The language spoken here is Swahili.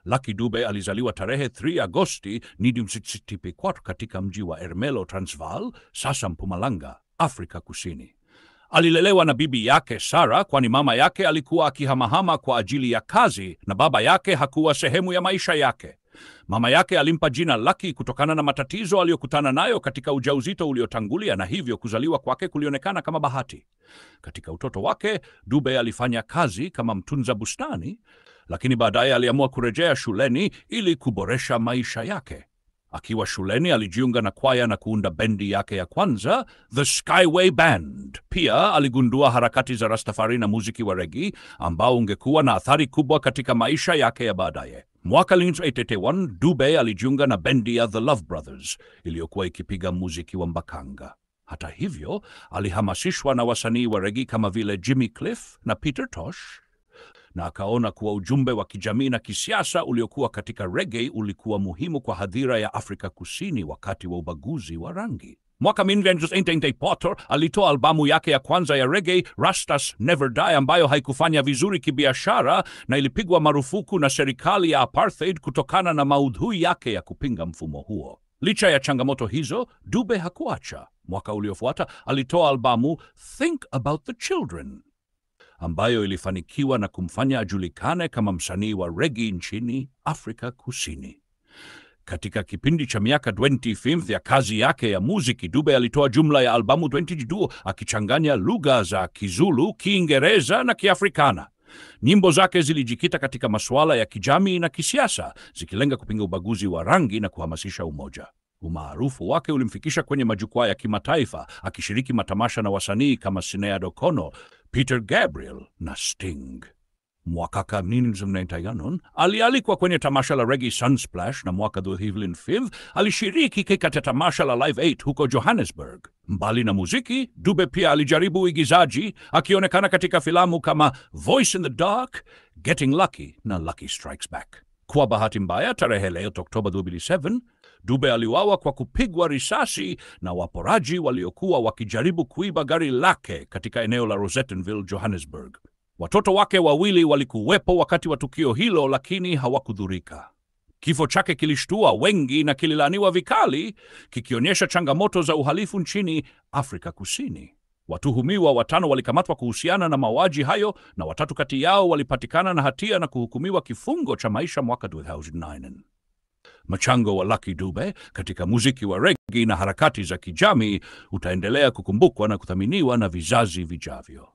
Lucky Dube alizaliwa tarehe 3 Agosti 1964 katika mji wa Ermelo, Transvaal, sasa Mpumalanga, Afrika Kusini. Alilelewa na bibi yake Sara, kwani mama yake alikuwa akihamahama kwa ajili ya kazi na baba yake hakuwa sehemu ya maisha yake. Mama yake alimpa jina Lucky kutokana na matatizo aliyokutana nayo katika ujauzito uliotangulia na hivyo kuzaliwa kwake kulionekana kama bahati. Katika utoto wake, Dube alifanya kazi kama mtunza bustani, lakini baadaye aliamua kurejea shuleni ili kuboresha maisha yake. Akiwa shuleni alijiunga na kwaya na kuunda bendi yake ya kwanza, The Skyway Band. Pia aligundua harakati za Rastafari na muziki wa reggae ambao ungekuwa na athari kubwa katika maisha yake ya baadaye. Mwaka 1981 Dube alijiunga na bendi ya The Love Brothers iliyokuwa ikipiga muziki wa mbaqanga. Hata hivyo, alihamasishwa na wasanii wa reggae kama vile Jimmy Cliff na Peter Tosh na akaona kuwa ujumbe wa kijamii na kisiasa uliokuwa katika reggae ulikuwa muhimu kwa hadhira ya Afrika Kusini wakati wa ubaguzi wa rangi. Mwaka 1984 alitoa albamu yake ya kwanza ya reggae, Rastas Never Die, ambayo haikufanya vizuri kibiashara na ilipigwa marufuku na serikali ya apartheid kutokana na maudhui yake ya kupinga mfumo huo. Licha ya changamoto hizo, Dube hakuacha. Mwaka uliofuata alitoa albamu Think About the Children ambayo ilifanikiwa na kumfanya ajulikane kama msanii wa reggae nchini Afrika Kusini. Katika kipindi cha miaka 25 ya kazi yake ya muziki, Dube alitoa jumla ya albamu 22 akichanganya lugha za Kizulu, Kiingereza na Kiafrikana. Nyimbo zake zilijikita katika masuala ya kijamii na kisiasa, zikilenga kupinga ubaguzi wa rangi na kuhamasisha umoja. Umaarufu wake ulimfikisha kwenye majukwaa ya kimataifa, akishiriki matamasha na wasanii kama Sinead O'Connor, Peter Gabriel na Sting. Mwaka 1991 alialikwa kwenye tamasha la reggae Sunsplash na mwaka 2005 alishiriki katika tamasha la Live 8 huko Johannesburg. Mbali na muziki, Dube pia alijaribu uigizaji, akionekana katika filamu kama Voice in the Dark, Getting Lucky na Lucky Strikes Back. Kwa bahati mbaya, tarehe 8 Oktoba 2007, Dube aliuawa kwa kupigwa risasi na waporaji waliokuwa wakijaribu kuiba gari lake katika eneo la Rosettenville, Johannesburg. Watoto wake wawili walikuwepo wakati wa tukio hilo, lakini hawakudhurika. Kifo chake kilishtua wengi na kililaaniwa vikali, kikionyesha changamoto za uhalifu nchini Afrika Kusini. Watuhumiwa watano walikamatwa kuhusiana na mauaji hayo na watatu kati yao walipatikana na hatia na kuhukumiwa kifungo cha maisha mwaka 2009. Mchango wa Lucky Dube katika muziki wa reggae na harakati za kijamii utaendelea kukumbukwa na kuthaminiwa na vizazi vijavyo.